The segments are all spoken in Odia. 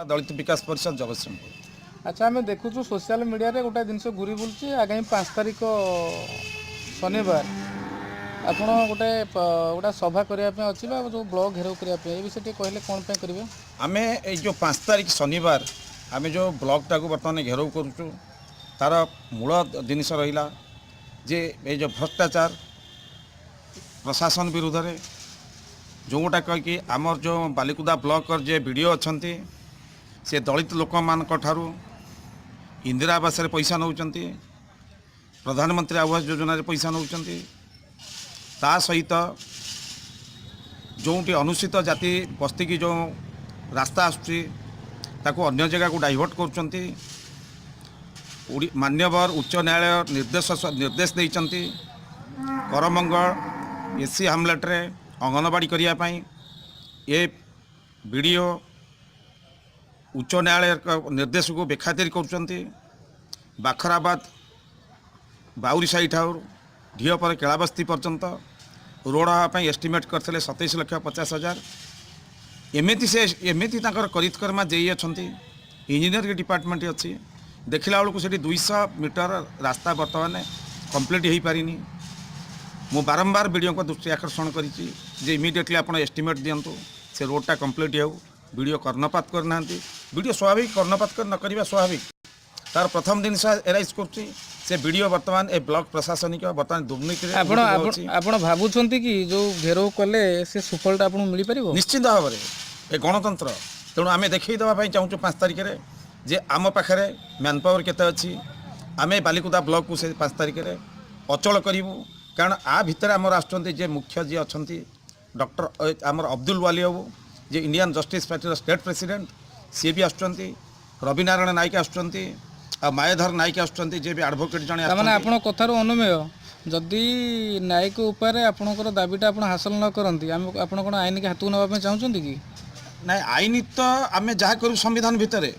ଦଳିତ ବିକାଶ ପରିଷଦ, ଜଗତସିଂହପୁର। ଆଚ୍ଛା, ଆମେ ଦେଖୁଛୁ ସୋସିଆଲ ମିଡ଼ିଆରେ ଗୋଟେ ଜିନିଷ ଘୁରି ବୁଲୁଛି। ଆଗାମୀ 5 ତାରିଖ ଶନିବାର ଆପଣ ଗୋଟେ ସଭା କରିବା ପାଇଁ ଅଛି ବା ଯେଉଁ ବ୍ଲକ ଘେରାଉ କରିବା ପାଇଁ, ଏ ବିଷୟରେ ଟିକେ କହିଲେ, କ'ଣ ପାଇଁ କରିବେ? ଆମେ ଏଇ ଯେଉଁ 5 ତାରିଖ ଶନିବାର ଆମେ ଯେଉଁ ବ୍ଲକଟାକୁ ବର୍ତ୍ତମାନ ଘେରାଉ କରୁଛୁ, ତାର ମୂଳ ଜିନିଷ ରହିଲା ଯେ ଏଇ ଯେଉଁ ଭ୍ରଷ୍ଟାଚାର ପ୍ରଶାସନ ବିରୁଦ୍ଧରେ, ଯେଉଁଟା କହିକି ଆମର ଯେଉଁ ବାଲିକୁଦା ବ୍ଲକର ଯେ ବିଡ଼ିଓ ଅଛନ୍ତି, ସେ ଦଳିତ ଲୋକମାନଙ୍କ ଠାରୁ ଇନ୍ଦିରା ଆବାସରେ ପଇସା ନେଉଛନ୍ତି, ପ୍ରଧାନମନ୍ତ୍ରୀ ଆବାସ ଯୋଜନାରେ ପଇସା ନେଉଛନ୍ତି। ତା ସହିତ ଯେଉଁଠି ଅନୁସୂଚିତ ଜାତି ବସ୍ତିକି ଯେଉଁ ରାସ୍ତା ଆସୁଛି, ତାକୁ ଅନ୍ୟ ଜାଗାକୁ ଡାଇଭର୍ଟ କରୁଛନ୍ତି। ମାନ୍ୟବର ଉଚ୍ଚ ନ୍ୟାୟାଳୟ ନିର୍ଦ୍ଦେଶ ଦେଇଛନ୍ତି କରମଙ୍ଗଳ ଏସି ହାମଲେଟ୍ରେ ଅଙ୍ଗନବାଡ଼ି କରିବା ପାଇଁ। ଏ ବିଡ଼ିଓ ଉଚ୍ଚ ନ୍ୟାୟାଳୟଙ୍କ ନିର୍ଦ୍ଦେଶକୁ ବେଖାତିର କରୁଛନ୍ତି। ବାଖରାବାଦ ବାଉରି ସାହି ଠାରୁ ଢିଅ ପରେ କେଳାବସ୍ତି ପର୍ଯ୍ୟନ୍ତ ରୋଡ଼ ହେବା ପାଇଁ ଏଷ୍ଟିମେଟ୍ କରିଥିଲେ 27,50,000। ଏମିତି ସେ ଏମିତି ତାଙ୍କର କରିତ୍କର୍ମା ଜେଇ ଅଛନ୍ତି, ଇଞ୍ଜିନିୟରିଂ ଡିପାର୍ଟମେଣ୍ଟ ଅଛି, ଦେଖିଲା ବେଳକୁ ସେଠି 200 ମିଟର ରାସ୍ତା ବର୍ତ୍ତମାନ କମ୍ପ୍ଲିଟ୍ ହୋଇପାରିନି। ମୁଁ ବାରମ୍ବାର ବିଡ଼ିଓଙ୍କ ଦୃଷ୍ଟି ଆକର୍ଷଣ କରିଛି ଯେ ଇମିଡ଼ିଏଟଲି ଆପଣ ଏଷ୍ଟିମେଟ୍ ଦିଅନ୍ତୁ, ସେ ରୋଡ଼ଟା କମ୍ପ୍ଲିଟ୍ ହେଉ। ବିଡ଼ିଓ କର୍ଣ୍ଣପାତ କରିନାହାନ୍ତି। ବିଡ଼ିଓ ସ୍ୱାଭାବିକ କର୍ଣ୍ଣପାତ କରି ନ କରିବା ସ୍ୱାଭାବିକ। ତାର ପ୍ରଥମ ଜିନିଷ ଏରାଇଜ୍ କରୁଛି ସେ ବିଡ଼ିଓ ବର୍ତ୍ତମାନ ଏ ବ୍ଲକ ପ୍ରଶାସନିକ ବର୍ତ୍ତମାନ ଦୁର୍ନୀତିରେ ଆପଣ ବୁଡିକି ଆପଣ ଅଛି। ଆପଣ ଭାବୁଛନ୍ତି କି ଯେଉଁ ଘେରାଉ କଲେ ସେ ସୁଫଳଟା ଆପଣଙ୍କୁ ମିଳିପାରିବ? ନିଶ୍ଚିନ୍ତ ଭାବରେ, ଏ ଗଣତନ୍ତ୍ର। ତେଣୁ ଆମେ ଦେଖେଇ ଦେବା ପାଇଁ ଚାହୁଁଛୁ 5 ତାରିଖରେ ଯେ ଆମ ପାଖରେ ମ୍ୟାନ୍ ପାୱାର କେତେ ଅଛି। ଆମେ ବାଲିକୁଦା ବ୍ଲକକୁ ସେ 5 ତାରିଖରେ ଅଚଳ କରିବୁ। କାରଣ ଆ ଭିତରେ ଆମର ଆସୁଛନ୍ତି ଯେ ମୁଖ୍ୟ ଯିଏ ଅଛନ୍ତି ଡକ୍ଟର ଆମର ଅବଦୁଲ ୱାଲି ବାବୁ, ଯେ ଇଣ୍ଡିଆନ୍ ଜଷ୍ଟିସ୍ ପାର୍ଟିର ଷ୍ଟେଟ୍ ପ୍ରେସିଡେଣ୍ଟ, ସିଏ ବି ଆସୁଛନ୍ତି। ରବିନାରାୟଣ ନାୟକ ଆସୁଛନ୍ତି ଆଉ ମାୟାଧର ନାୟକ ଆସୁଛନ୍ତି, ଯିଏ ବି ଆଡ଼ଭୋକେଟ୍ ଜଣେ ତାମାନେ ଆସୁଛନ୍ତି। ଆପଣଙ୍କ କଥାରୁ ଅନୁମେୟ, ଯଦି ନ୍ୟାୟିକ ଉପାୟରେ ଆପଣଙ୍କର ଦାବିଟା ଆପଣ ହାସଲ ନ କରନ୍ତି, ଆମେ ଆପଣ କ'ଣ ଆଇନକି ହାତକୁ ନେବା ପାଇଁ ଚାହୁଁଛନ୍ତି କି? ନାଇଁ, ଆଇନ ତ ଆମେ ଯାହା କରିବୁ ସମ୍ବିଧାନ ଭିତରେ।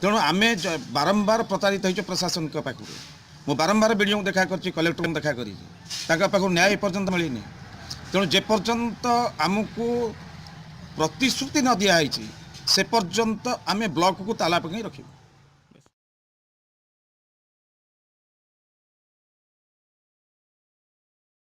ତେଣୁ ଆମେ ବାରମ୍ବାର ପ୍ରତାରିତ ହେଇଛୁ ପ୍ରଶାସନଙ୍କ ପାଖରୁ। ମୁଁ ବାରମ୍ବାର ବିଡ଼ିଓଙ୍କୁ ଦେଖା କରିଛି, କଲେକ୍ଟରଙ୍କୁ ଦେଖା କରିଛି, ତାଙ୍କ ପାଖରୁ ନ୍ୟାୟ ଏପର୍ଯ୍ୟନ୍ତ ମିଳିନି। ତେଣୁ ଯେପର୍ଯ୍ୟନ୍ତ ଆମକୁ ପ୍ରତିଶ୍ରୁତି ନ ଦିଆହେଇଛି, ସେ ପର୍ଯ୍ୟନ୍ତ ଆମେ ବ୍ଲକକୁ ତାଲା ପକାଇ ରଖିବୁ।